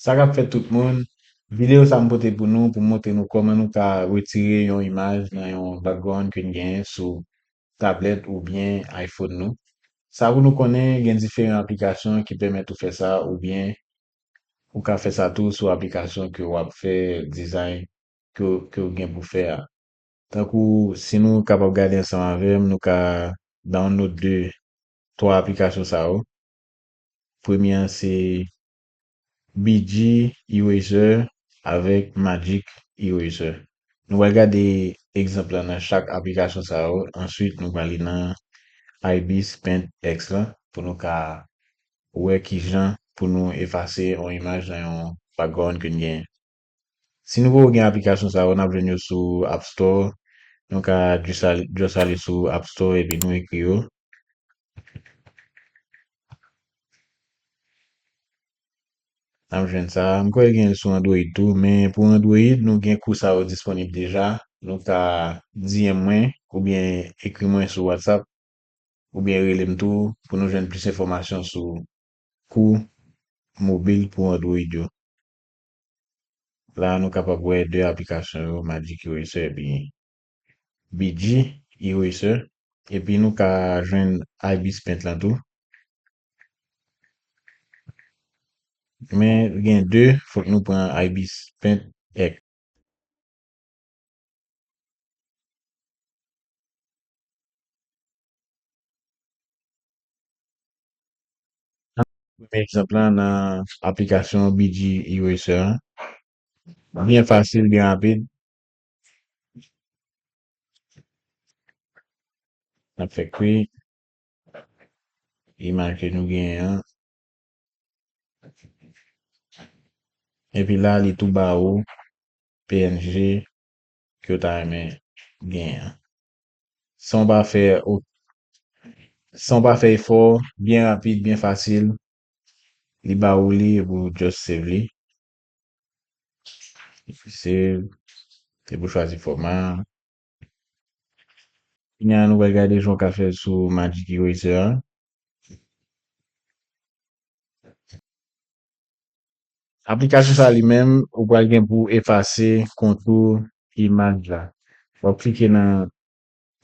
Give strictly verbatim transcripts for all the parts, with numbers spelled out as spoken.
Sa k ap fèt tout moun, videyo sa m pote pou nou, pou montre nou kòman nou ka retire yon imaj nan yon background ke n genyen sou tablèt oubyen iPhone nou. Sa pou nou konnen, gen diferan aplikasyon ki pèmèt ou fè sa, oubyen ou ka fè sa tou sou aplikasyon ke w ap fè dizay ke, ke w gen pou fè a. Tankou si nou kapab gade ansanm avè m, nou ka download de twa aplikasyon sa yo. Premye an se B G Eraser avèk Magic Eraser. Nou pral gade egzanp lan nan chak aplikasyon sa yo. Answit, nou pral li nan Ibis Paint X lan pou nou ka wè kijan pou nou efase yon imaj nan yon background ke n genyen. Si nou poko gen aplikasyon sa yo, n ap jwenn yo sou App Store. Nou ka just al-, just ale sou App Store epi nou ekri yo. N ap jwenn sa. M kwè gen l sou Android tou, men pou Android, nou gen kou sa yo disponib deja. Nou ka D M mwen oubyen ekri mwen sou WhatsApp oubyen rele m tou pou nou jwenn plis enfòmasyon sou kou mobil pou Android yo. La, nou kapab wè de aplikasyon yo, Magic Eraser epi B G Eraser. Epi nou ka jwenn Ibis Paint lan tou. Men gen de, fòk nou pran Ibis Paint X. Premye egzanp lan nan aplikasyon B G Eraser an. Byen fasil, byen rapid. N ap fè kwi imaj ke nou genyen an. Epi la, li tou ba ou P N G ke w ta renmen genyen an. San w pa fè o-, san w pa fè efò, byen rapid, byen fasil, li ba ou li epi w just save li. Save, epi w chwazi fòma. Kounye a, nou pral gade jan w ka fè sou Magic Eraser an. Aplikasyon sa li menm, ou pral gen pou efase kontou imaj la. W ap klike nan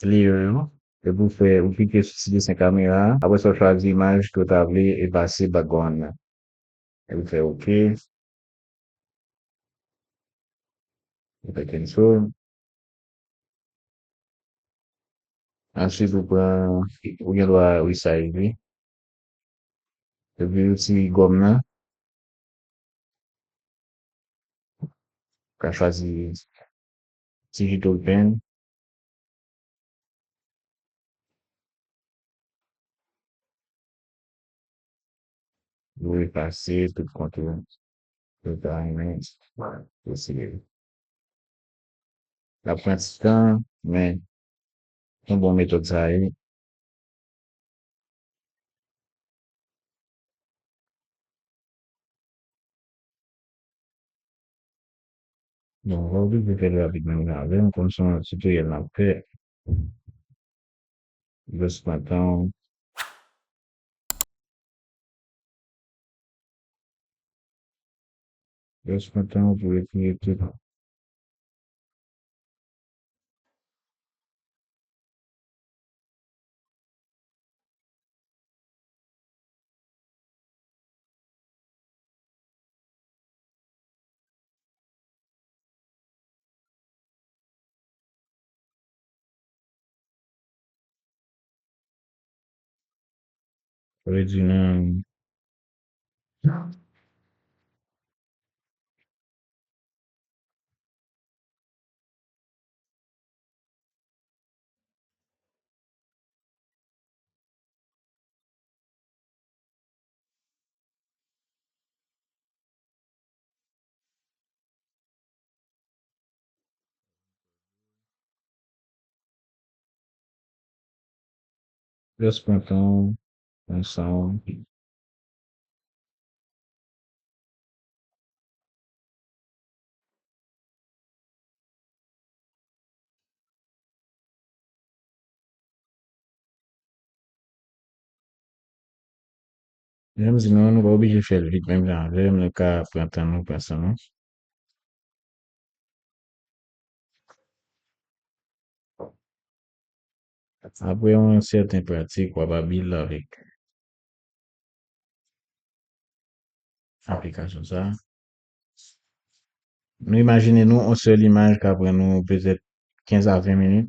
layer yo, epi w fè, ou klike sou ti desen kamera a, apre sa w chwazi imaj ke w ta vle efase background nan. Epi w fè OK. Ou fè cancel. Answit, ou pran, ou gen dwa resize li. Epi, ou ti gòm nan. Ou ka chwazi digital pen. Ou efase tout kontou. Ou ta renmen eseye. L ap pran ti tan, men se yon bon metòd sa ye. Bon, m pa oblije fè l rapid menm jan avè m, kòm se yon tutorial n ap fè. Just pran tan w. Just pran tan w pou w ekri tout. Redwi nan Just pran tan w, pran san w. Jan m di nou, nou pa oblije fè l vit menm jan avè m, nou ka pran tan nou, pran san nou. Apre yon sèten pratik, w ap abil avèk aplikasyon sa a. Nou imajine nou, yon sèl imaj ka pran nou petèt kenz a ven minit.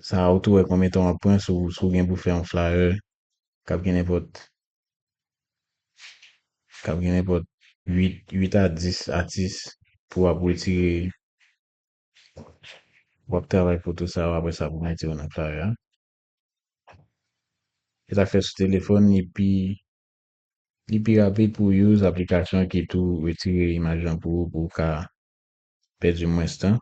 Sa a, ou tou wè konbyen tan w ap pran si w, si w gen pou fè yon flyer k ap gen nenpòt, k ap gen nenpòt uit, uit a dis atis pou w ap retire, w ap travay foto sa yo, apre sa pou mete yo nan flyer a. Se sa k fè sou telefòn, li pi, li pi rapid pou w use aplikasyon ki tou retire imaj lan pou ou, pou w ka pèdi mwens tan.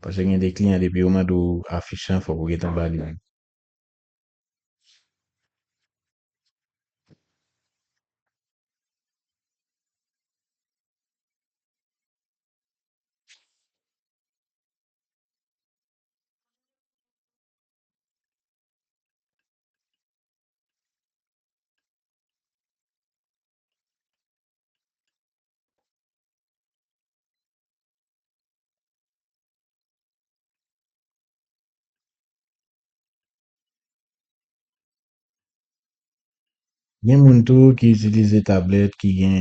Paske gen de kliyan, depi yo mande w afich lan, fòk ou gentan ba li. Gen moun tou ki itilize tablèt, ki gen,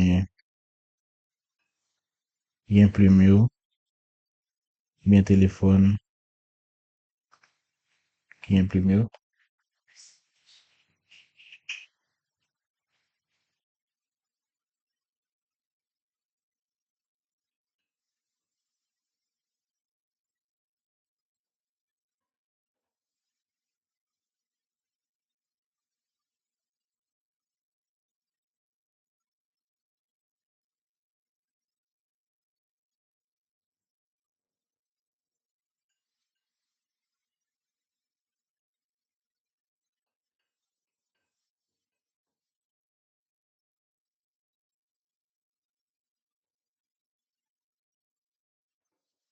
gen plim yo, gen telefòn, ki gen plim yo.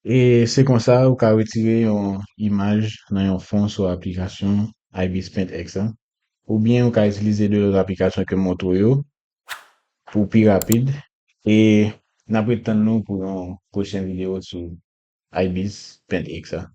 E se konsa ou ka retire yon imaj nan yon fon sou aplikasyon Ibis Paint X la. Oubyen ou ka itilize de lòt aplikasyon ke m montre w yo pou pi rapid. E n ap ret tann nou pou yon pwochen videyo sou Ibis Paint X la.